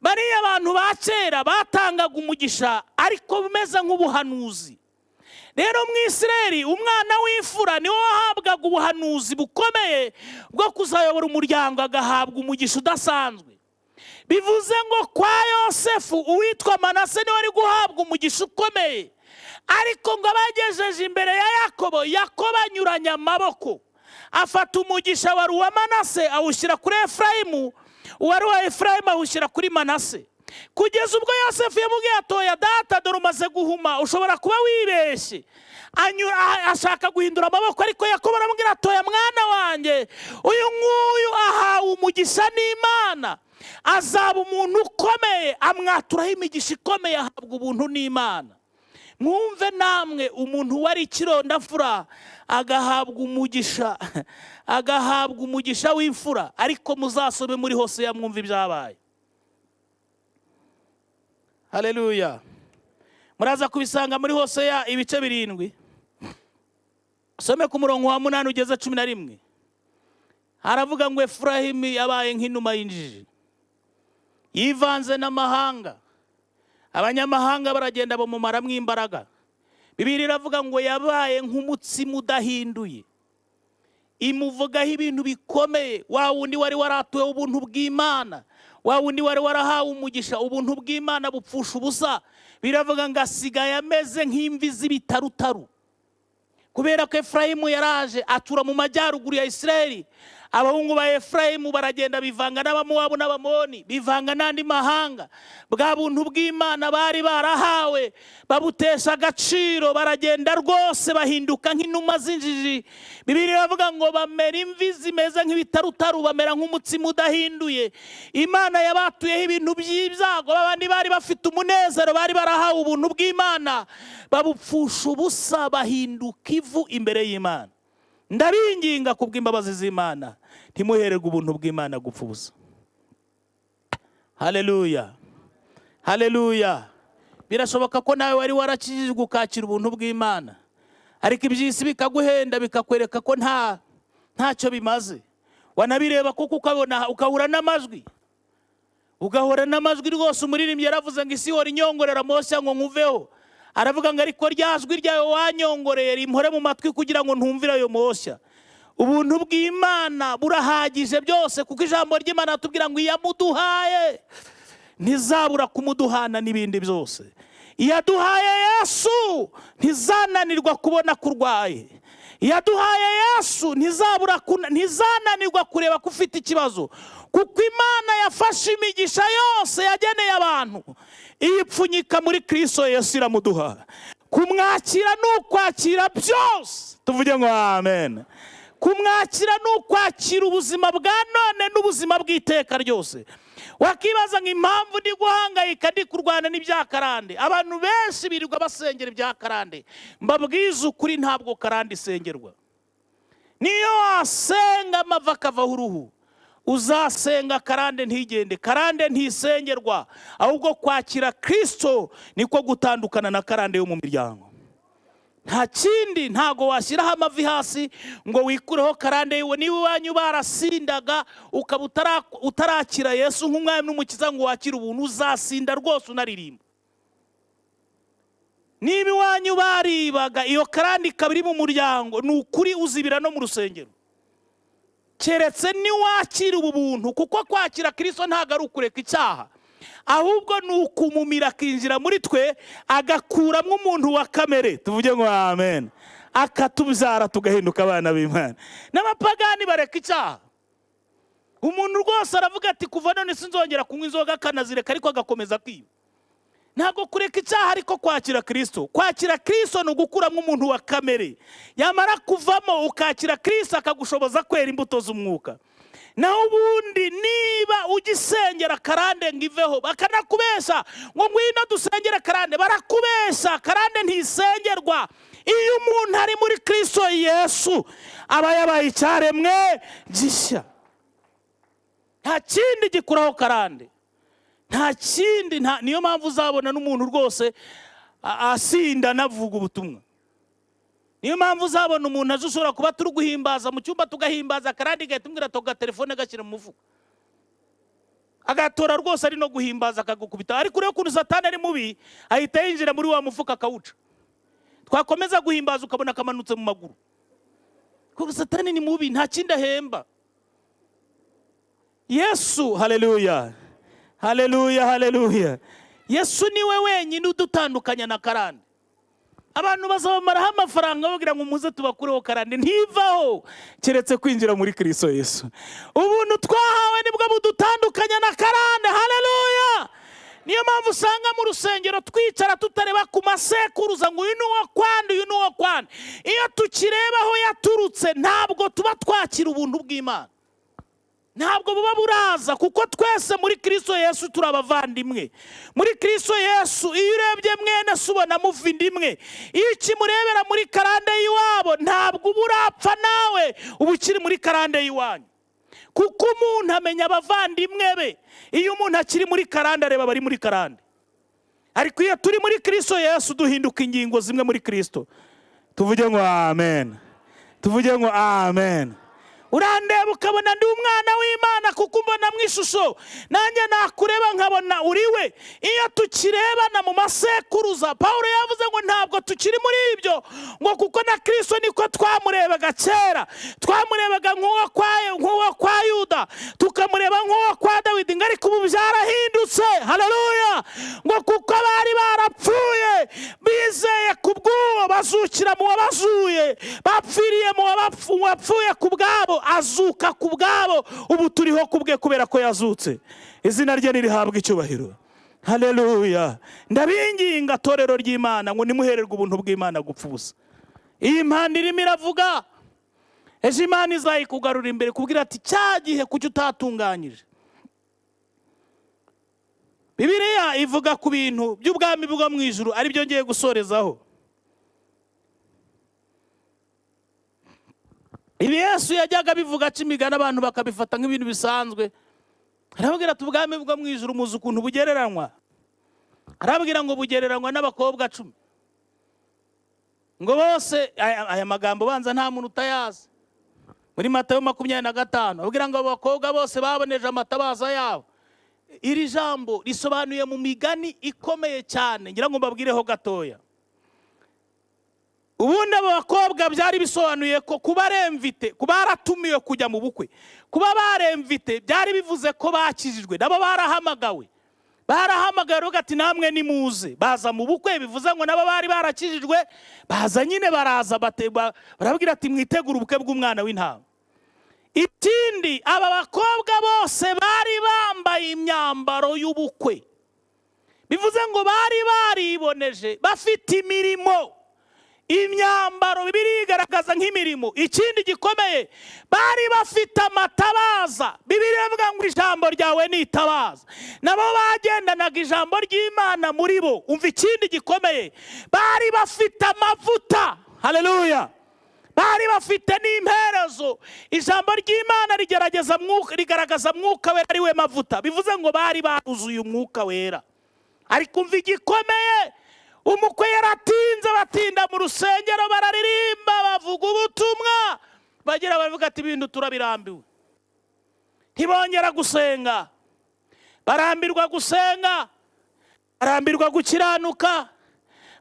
Bariya abantu ba kera batangaga umugisha ariko bumeze nk'ubuhanuzi. Rero mu Isireri, umwana w'imfura niwe wahabwaga ubuhanuzi bukomeye bwo kuzayobora umuryango, agahabwa umugisha udasanzwe. Bivuze ngo kwa Yosefu, uwitwa Manase niwe wari guhabwa umugisha ukomeye. Ariko ngo abagejeje imbere ya Yakobo, Yakobo anyuranya amaboko, afata umugisha wari uwa Manase awushyira kuri Efurayimu, uwari uwa Efurayimu awushyira kuri Manase. Kugeza ubwo Yosefu yamubwiye atoya: "Data, dore umaze guhuma, ushobora kuba wibeshye." Ashaka guhindura amaboko, ariko Yakobo aramubwira atoya: "Mwana wanjye, uyu nguyu ahawe umugisha n'Imana, azaba umuntu ukomeye." Amwaturaho imigisha ikomeye, ahabwa ubuntu n'Imana. Mwumve namwe, umuntu wari ikirondamfura agahabwa umugisha, agahabwa umugisha w'imfura. Ariko muzasome muri Hose mwumve ibyabaye. Haleluya! Muraza kubisanga muri Hoseya ibice 7. Some ku murongo wa 8 ugeze 11. Haravuga ngo Efurahimu yabaye nk'inuma y'injiji, yivanze n'amahanga, abanyamahanga baragenda bamumaramo imbaraga. Bibiliya iravuga ngo yabaye nk'umutsima udahinduye. Imuvugaho ibintu bikomeye. Wa wundi wari waratuwe ubuntu bw'Imana, wa wundi wari warahawe umugisha, ubuntu bw'Imana bupfusha ubusa. Biravuga ngo asigaye ameze nk'imvi z'ibitarutaru. Kubera ko Efurayimu yaraje atura mu majyaruguru ya Isirayeli, abahungu ba Efurayimu baragenda bivanga n'Abamowabu n'Abamoni, bivanga n'andi mahanga. Bwa buntu bw'Imana bari barahawe babutesha agaciro, baragenda rwose bahinduka nk'inuma z'injiji. Bibiliya iravuga ngo bamera imvi zimeze nk'ibitarutaru, bamera nk'umutsima udahinduye. Imana yabatuyeho ibintu by'ibyago. Abandi bari bafite umunezero, bari barahawe ubuntu bw'Imana, babupfusha ubusa, bahinduka ivu imbere y'Imana. Ndabinginga kubw'imbabazi z'Imana, ntimuhererwe ubuntu bw'Imana gupfa ubusa. Haleluya, haleluya! Birashoboka ko nawe wari warakijijwe, ukakira ubuntu bw'Imana, ariko iby'isi bikaguhenda, bikakwereka ko ntacyo bimaze. Wanabireba kuko ukabona ukahura n'amajwi, ugahura n'amajwi rwose. Umuririmbyi yaravuze ngo isi ihora inyongorera moshya ngo nkuveho. Aravuga ngo ariko rya jwi ryawe wanyongoreye rimpore mu matwi kugira ngo ntumvire ayo moshya. Ubuntu bw'Imana burahagije byose, kuko ijambo ry'Imana ratubwira ngo iyamuduhaye. ntizabura kumuduhana n'ibindi byose. Iyaduhaye Yesu ntizananirwa kubona ko urwaye. Iyaduhaye Yesu ntizabura ntizananirwa kureba ko ufite ikibazo, kuko Imana yafashe imigisha yose yageneye abantu iyipfunyika muri Kristo Yesu, iramuduha. Kumwakira ni ukwakira byose. Tuvuge ngo amen. Kumwakira ni ukwakira ubuzima bwa none n'ubuzima bw'iteka ryose. Wakibaza ngo impamvu ndi guhangayika, ndi kurwana n'ibya karande? Abantu benshi birirwa basengera ibya karande. Mbabwize ukuri, ntabwo karande isengerwa. Niyo wasenga amava akavaho uruhu, uzasenga karande ntigende. Karande ntisengerwa, ahubwo kwakira Kirisito niko gutandukana na karande yo mu miryango, nta kindi. Ntago washyiraho amavi hasi ngo wikureho karande yiwe. Niba iwanyu barasindaga, ukaba utarakira Yesu nk'umwami n'umukiza ngo wakire ubuntu, uzasinda rwose unaririmba. Niba iwanyu baribaga, iyo karande ikaba iri mu muryango, ni ukuri uzibira no mu rusengero, keretse niwakira ubu buntu. Kuko kwakira Kirisito ntabwo ari ukureka icyaha, ahubwo ni ukumumira akinjira muri twe, agakuramo umuntu wa kamere. Tuvuge ngo amen. Akatubyara, tugahinduka abana b'Imana. N'abapagani bareka icyaha. Umuntu rwose aravuga ati: "Kuva none sinzongera kunywa inzoga," akanazireka, ariko agakomeza kwiba. Ntabwo kureka icyaha ariko kwakira Kirisito. Kwakira Kirisito ni ugukuramo umuntu wa kamere. Yamara kuvamo, ukakira Kirisito, akagushoboza kwera imbuto z'umwuka. Naho ubundi, niba ugisengera karande ngo iveho, bakanakubesha ngo ngwino dusengere karande, barakubesha. Karande ntisengerwa. Iyo umuntu ari muri Kirisito Yesu, aba yabaye icyaremwe gishya. Nta kindi gikuraho karande, nta kindi. Niyo mpamvu uzabona n'umuntu rwose asinda anavuga ubutumwa. Niyo mpamvu uzabona umuntu aje, ushobora kuba turi guhimbaza mu cyumba, tugahimbaza, karande igahita imubwira toga telefone, gashyira mu mufuka, agatora rwose ari no guhimbaza, akagukubita. Ariko urebe ukuntu Satani ari mubi, ahita yinjira muri wa mufuka akawuca. Twakomeza guhimbaza, ukabona kamanutse mu maguru, kuko Satani ni mubi, nta kindi ahemba. Yesu, haleluya, haleluya, haleluya! Yesu niwe wenyine udutandukanya na karande. Abantu bazabamaraho amafaranga babwira ngo muze tubakureho karande. Ntivaho keretse kwinjira muri Kirisito Yesu. Ubuntu twahawe nibwo budutandukanya na karande. Haleluya! Niyo mpamvu usanga mu rusengero twicara tutareba ku masekuruza ngo uyu ni uwo kwande, uyu ni uwo kwande. Iyo tukireba aho yaturutse, ntabwo tuba twakira ubuntu bw'Imana, ntabwo buba buraza, kuko twese muri Kirisito Yesu turi abavandimwe. Muri Kirisito Yesu, iyo urebye mwene se, ubona muva inda imwe. Iyo ukimurebera muri karande y'iwabo, ntabwo uba urapfa nawe, uba ukiri muri karande y'iwanyu, kuko umuntu amenya abavandimwe be. Iyo umuntu akiri muri karande, areba abari muri karande, ariko iyo turi muri Kirisito Yesu, duhinduka ingingo zimwe muri Kirisito. Tuvuge ngo amen. Tuvuge ngo amen. Urandeba ukabona ndi umwana w'Imana, kuko umbona mu ishusho, nanjye nakureba nkabona uri we. Iyo tukirebana mu masekuruza, Paul yavuze ngo ntabwo tukiri muri ibyo, ngo kuko na Kirisito niko twamurebaga kera. Twamurebaga nk'uwo kwa Yuda, tukamureba nk'uwo kwa Dawidi, ngo ariko ubu byarahindutse. Haleluya! Ngo kuko bari barapfuye bizeye ku bw'uwo, bazukira mu wabazuye. Bapfiriye mu wapfuye ku bwabo, azuka ku bwabo. Ubu turiho ku bwe kubera ko yazutse. Izina rye nirihabwa icyubahiro. Haleluya! Ndabinginga, torero ry'Imana, ngo nimuhererwe ubuntu bw'Imana gupfa ubusa. Iyi mpanda irimo iravuga, ejo Imana izayikugarura imbere, kubwira ati: "Cya gihe kuki utatunganyije?" Bibiliya ivuga ku bintu by'ubwami bwo mu ijuru, aribyo ngiye gusorezaho. Ibi Yesu yajyaga abivuga, aca imigani, abantu bakabifata nk'ibintu bisanzwe. Arababwira ati: "Ubwami bwo mu ijuru muzi ukuntu bugereranywa?" Arababwira ngo bugereranywa n'abakobwa 10, ngo bose, aya magambo banza nta muntu utayazi, muri Matayo 25, ababwira ngo abo bakobwa bose baboneje amatabaza yabo. Iri jambo risobanuye mu migani ikomeye cyane, ngira ngo mbabwireho gatoya. Ubundi abo bakobwa byari bisobanuye ko kuba remvite, kuba baratumiwe kujya mu bukwe, kuba baremvite byari bivuze ko bakijijwe, nabo barahamagawe. Barahamagaye baravuga ati: "Namwe nimuze." Baza mu bukwe, bivuze ngo nabo bari barakijijwe. Baza nyine, baraza barababwira ati: "Mwitegure ubukwe bw'Umwana w'Intama." Ikindi, aba bakobwa bose bari bambaye imyambaro y'ubukwe, bivuze ngo bari bariboneje, bafite imirimo. Imyambaro, Bibiliya igaragaza nk'imirimo. Ikindi gikomeye, bari bafite amatabaza. Bibiliya ivuga ngo ijambo ryawe ni itabaza. Nabo bagendanaga ijambo ry'Imana muri bo. Umva ikindi gikomeye, bari bafite amavuta. Haleluya! Bari bafite n'imperezo. Ijambo ry'Imana rigerageza mwuka, rigaragaza Mwuka Wera ari we mavuta, bivuze ngo bari baruzuye Umwuka Wera. Ariko umva igikomeye, umukwe yaratinze. Batinda mu rusengero, bararirimba, bavuga ubutumwa, bagira baravuga ati: "Ibintu turabirambiwe." Ntibongera gusenga, barambirwa gusenga, barambirwa gukiranuka,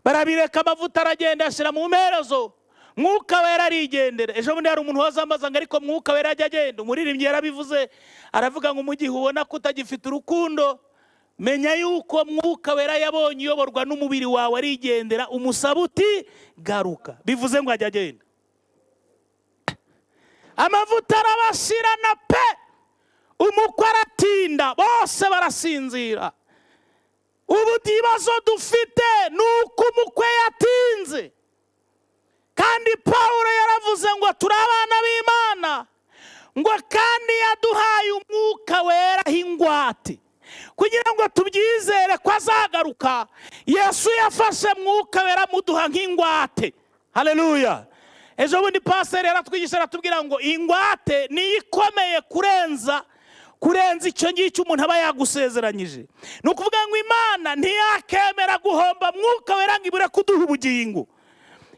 barabireka. Amavuta aragenda, ashyira mu mperezo, Mwuka Wera arigendera. Ejo bundi hari umuntu wazambaza ngo: "Ariko Mwuka Wera ajya agenda?" Umuririmbyi yarabivuze, aravuga ngo mu gihe ubona ko utagifite urukundo, menya yuko Mwuka Wera yabonye uyoborwa n'umubiri wawe, arigendera. Umusaba uti: "Garuka." Bivuze ngo ajya agenda. Amavuta arabashirana pe! Umukwe aratinda, bose barasinzira. Ubu ibibazo dufite ni uko umukwe yatinze, kandi Pawulo yaravuze ngo turi abana b'Imana, ngo kandi yaduhaye Umwuka Wera ingwate kugira ngo tubyizere ko azagaruka. Yesu yafashe Mwuka Wera amuduha nk'ingwate. Haleluya! Ejo bundi pasiteri yaratwigisha, aratubwira ngo ingwate niyo ikomeye kurenza icyo ngicyo umuntu aba yagusezeranyije. Ni ukuvuga ngo Imana ntiyakemera guhomba Mwuka Wera ngo ibure kuduha ubugingo.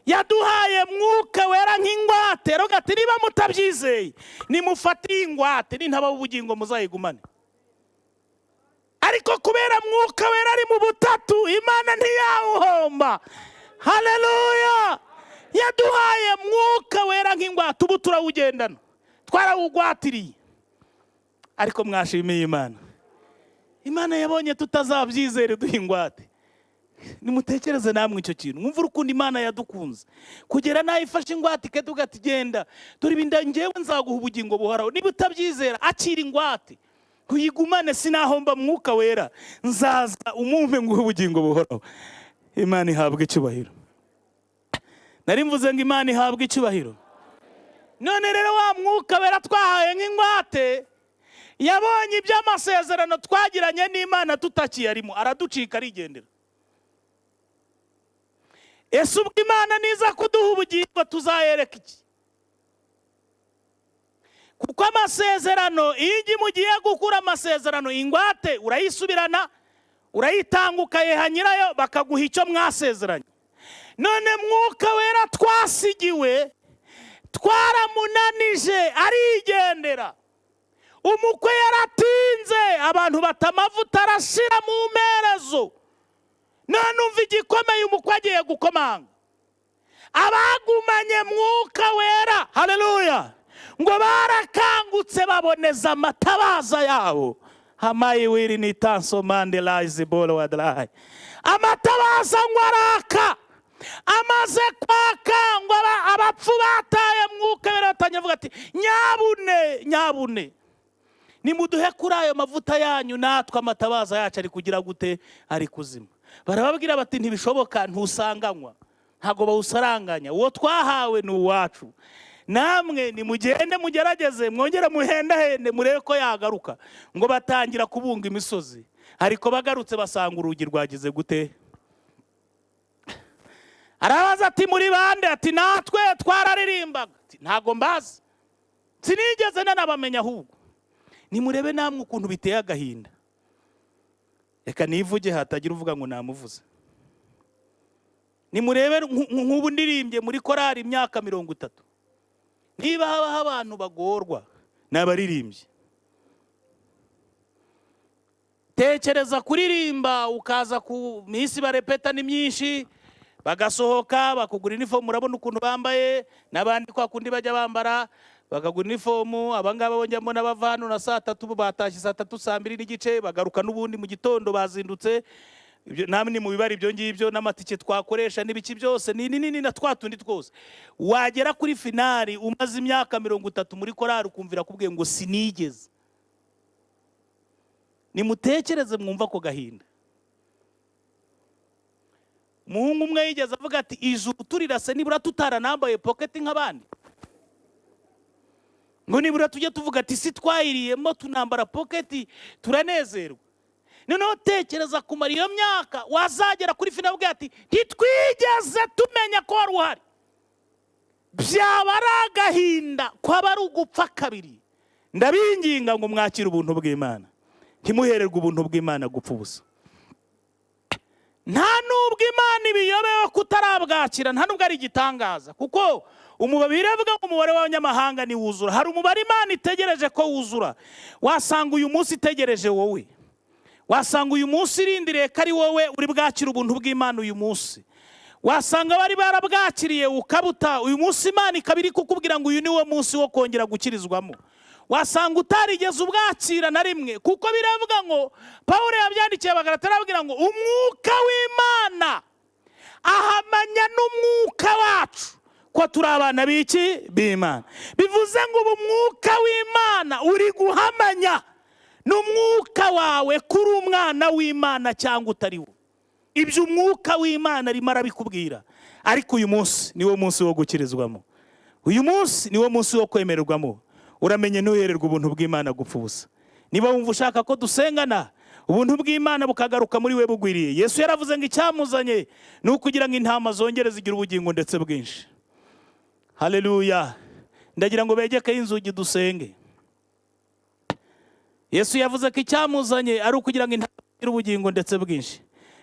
Yaduhaye Mwuka Wera nk'ingwate. Rero ati: "Niba mutabyizeye, nimufate iyi ngwate, nintaba ubugingo muzayigumane." Ariko kubera Mwuka Wera ari mu butatu, Imana ntiyawuhomba. Haleluya! Yaduhaye Mwuka Wera nk'ingwate, ubu turawugendana, twarawugwatiriye. Ariko mwashimiye Imana? Imana yabonye tutazabyizere, duha ingwate. Nimutekereze namwe icyo kintu, mwumve urukundo Imana yadukunze kugera naho ifashe ingwate ikaduga ati: "Genda, dore ibi, ngewe nzaguha ubugingo buhoraho. Niba utabyizera, akira ingwate uyigumane. Sinahomba Mwuka Wera, nzaza umumpe nguhe ubugingo buhoraho." Imana ihabwe icyubahiro. Nari mvuze ngo Imana ihabwe icyubahiro. None rero wa Mwuka Wera twahaye nk'ingwate yabonye iby'amasezerano twagiranye n'Imana tutakiyarimo, araducika, arigendera. Ese ubwo Imana niza kuduha ubugingo tuzayereka iki? Kuko amasezerano, iyo igihe mugiye gukura amasezerano, ingwate urayisubirana, urayitanga, ukayiha nyirayo, bakaguha icyo mwasezeranye. None Mwuka Wera twasigiwe twaramunanije, arigendera. Umukwe yaratinze, abantu bata amavuta, arashira mu mperezo. None umva igikomeye, umukwe agiye gukomanga. Abagumanye Mwuka Wera, haleluya, ngo barakangutse, baboneza amatabaza yabo. Hamayi wiri ni tanso mande layizi bolo wadarayi. Amatabaza ngo araka. Amaze kwaka, ngo abapfu bataye Mwuka Wera batangira bavuga ati: "Nyabune, nyabune, nimuduhe kuri ayo mavuta yanyu, natwe amatabaza yacu ari kugira gute? Ari kuzima." Barababwira bati: "Ntibishoboka, ntusanganywa, ntabwo bawusaranganya. Uwo twahawe ni uwacu. Namwe nimugende mugerageze, mwongere muhendahende, murebe ko yagaruka." Ngo batangira kubunga imisozi, ariko bagarutse basanga urugi rwagize gute? Arabaza ati: "Muri bande?" Ati: "Natwe twararirimbaga." Ati: "Ntabwo mbazi, sinigeze nanabamenya ahubwo." Nimurebe namwe ukuntu biteye agahinda. Reka nivuge, hatagira uvuga ngo namuvuze. Nimurebe, nk'ubu ndirimbye muri korari imyaka 30. Niba habaho abantu bagorwa, ni abaririmbyi. Tekereza kuririmba, ukaza ku minsi barepeta ni myinshi, bagasohoka bakugura inifomu, urabona ukuntu bambaye, n'abandi kwa kundi bajya bambara. Bakagura inifomu. Abangaba bo njya mbona bava hano na saa 3, batashye saa 3, saa 2:30, bagaruka n'ubundi mu gitondo bazindutse. Ibyo namwe ni mu bibari, ibyo ngibyo n'amatike twakoresha n'ibiki byose ni nini na twa tundi twose. Wagera kuri finale umaze imyaka 30 muri korari, ukumvira kubwiye ngo sinigeze. Nimutekereze mwumva ako gahinda. Umuhungu umwe yigeze avuga ati: "Ijuru turirase nibura tutaranambaye pocket nk'abandi, ngo nibura tujye tuvuga ati si twayiriyemo tunambara pocket turanezerwa." Noneho tekereza kumara iyo myaka, wazagera kuri finale ubwira ati: "Ntitwigeze tumenya ko wari uhari." Byaba ari agahinda, kwaba ari ugupfa kabiri. Ndabinginga ngo mwakire ubuntu bw'Imana, ntimuhererwe ubuntu bw'Imana gupfa ubusa. Nta nubwo Imana ibiyobewe kutarabwakira, nta nubwo ari igitangaza, kuko umubare biravuga ngo umubare w'abanyamahanga niwuzura. Hari umubare Imana itegereje ko wuzura. Wasanga uyu munsi itegereje wowe, wasanga uyu munsi irindiriye ko ari wowe uri bwakire ubuntu bw'Imana. Uyu munsi wasanga bari barabwakiriye ukabuta. Uyu munsi Imana ikaba iri kukubwira ngo uyu ni wo munsi wo kongera gukirizwamo. Wasanga utarigeze ubwakira na rimwe, kuko biravuga ngo, Paul yabyandikiye Abagalata, arababwira ngo umwuka w'Imana ahamanya n'umwuka wacu ko turi abana b'iki? B'Imana. Bivuze ngo ubu umwuka w'Imana uri guhamanya n'umwuka wawe kuri umwana w'Imana cyangwa utari wo. Ibyo umwuka w'Imana arimo arabikubwira. Ariko uyu munsi niwo munsi wo gukirizwamo, uyu munsi niwo munsi wo kwemererwamo. Uramenye ntuhererwe ubuntu bw'Imana gupfa ubusa. Niba wumva ushaka ko dusengana, ubuntu bw'Imana bukagaruka muri we bugwiriye. Yesu yaravuze ngo icyamuzanye ni ukugira ngo intama zongere zigire ubugingo ndetse bwinshi. Haleluya! Ndagira ngo begekeho inzugi dusenge. Yesu yavuze ko icyamuzanye ari ukugira ngo intama zigire ubugingo ndetse bwinshi.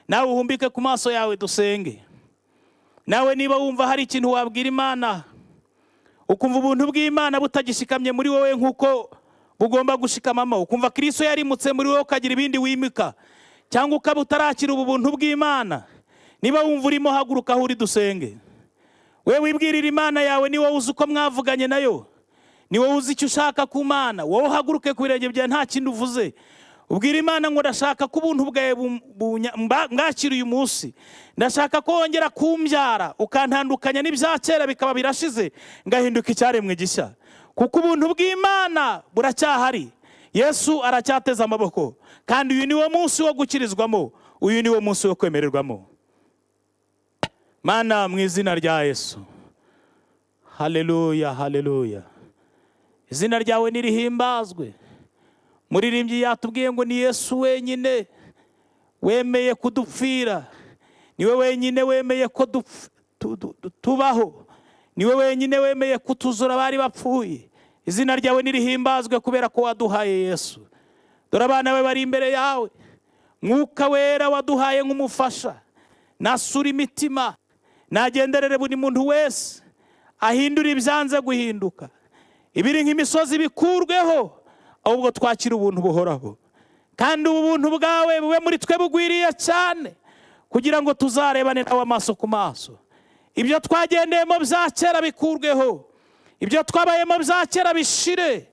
Nawe uhumbike ku maso yawe dusenge. Nawe niba wumva hari ikintu wabwira Imana, ukumva ubuntu bw'Imana butagishikamye muri wowe nk'uko bugomba gushikamamo, ukumva Kristo yarimutse muri wowe ukagira ibindi wimika, cyangwa ukaba utarakira ubu buntu bw'Imana, niba wumva urimo, haguruka aho uri dusenge. We wibwirira Imana yawe, ni wowe uzi uko mwavuganye nayo, ni wowe uzi icyo ushaka ku Mana. Wowe uhaguruke ku birenge byawe, nta kindi uvuze, ubwira Imana ngo: "Ndashaka ko ubuntu bwawe mwakira uyu munsi. Ndashaka ko wongera kumbyara, ukantandukanya n'ibya kera bikaba birashize, ngahinduka icyaremwe gishya." Kuko ubuntu bw'Imana buracyahari, Yesu aracyateze amaboko, kandi uyu ni wo munsi wo gukirizwamo, uyu ni wo munsi wo kwemererwamo. Mana, mu izina rya Yesu, haleluya, haleluya, izina ryawe nirihimbazwe. Muririmbyi yatubwiye ngo ni Yesu wenyine wemeye kudupfira, niwe wenyine wemeye ko tubaho, niwe wenyine wemeye kutuzura abari bapfuye. Izina ryawe nirihimbazwe kubera ko waduhaye Yesu. Dore abana be bari imbere yawe. Mwuka Wera waduhaye nk'umufasha nasura imitima, nagenderere buri muntu wese, ahindure ibyanze guhinduka, ibiri nk'imisozi bikurweho, ahubwo twakira ubuntu buhoraho. Kandi ubu buntu bwawe bube muri twe bugwiriye cyane, kugira ngo tuzarebane nawe amaso ku maso. Ibyo twagendeyemo bya kera bikurweho, ibyo twabayemo bya kera bishire,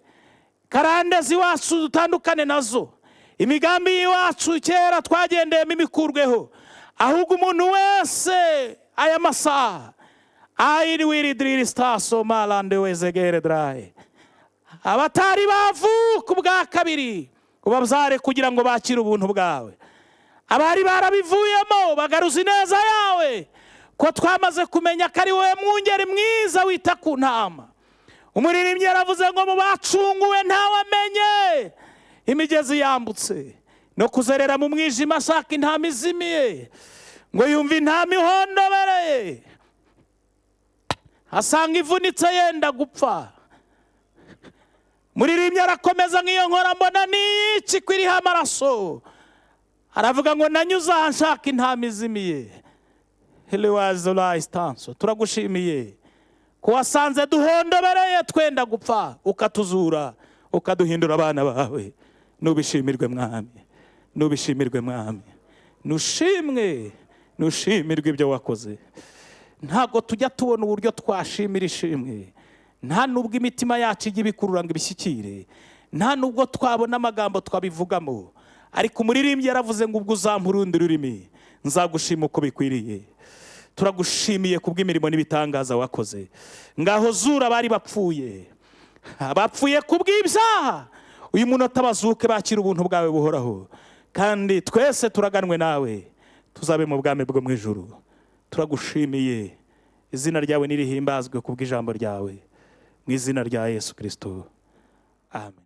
karande z'iwacu dutandukane nazo, imigambi y'iwacu kera twagendeyemo imikurweho. Ahubwo umuntu wese aya masaha ayiri wiridiriri sitaso marande wezegere daraye, abatari bavuka ubwa kabiri ubabyare kugira ngo bakire ubuntu bwawe. Abari barabivuyemo bagaruza ineza yawe, ko twamaze kumenya ko ari wowe mwungeri mwiza wita ku ntama. Umuririmbyi yaravuze ngo mu bacunguwe ntawamenye imigezi yambutse no kuzerera mu mwijima ashaka intama izimiye, ngo yumve intama ihondobereye, asanga ivunitse yenda gupfa. Muririmbyi arakomeza nk'iyo nkora mbona n'iki ko iriho amaraso. Aravuga ngo nanyuze aha nshaka intama izimiye. Heliwazolayistanso, turagushimiye ko wasanze duhondobereye twenda gupfa, ukatuzura, ukaduhindura abana bawe. Nubishimirwe Mwami, nubishimirwe Mwami, nushimwe, nushimirwe ibyo wakoze. Ntabwo tujya tubona uburyo twashimira ishimwe. Nta nubwo imitima yacu ijya ibikurura ngo ibishyikire, nta nubwo twabona amagambo twabivugamo, ariko umuririmbyi yaravuze ngo ubwo uzampa urundi rurimi nzagushima uko bikwiriye. Turagushimiye kubw'imirimo n'ibitangaza wakoze. Ngaho zura abari bapfuye, abapfuye kubw'ibyaha, uyu munota bazuke bakira ubuntu bwawe buhoraho, kandi twese turaganwe nawe tuzabe mu bwami bwo mu ijuru. Turagushimiye, izina ryawe nirihimbazwe kubw'ijambo ryawe, mu izina rya Yesu Kristo, amen.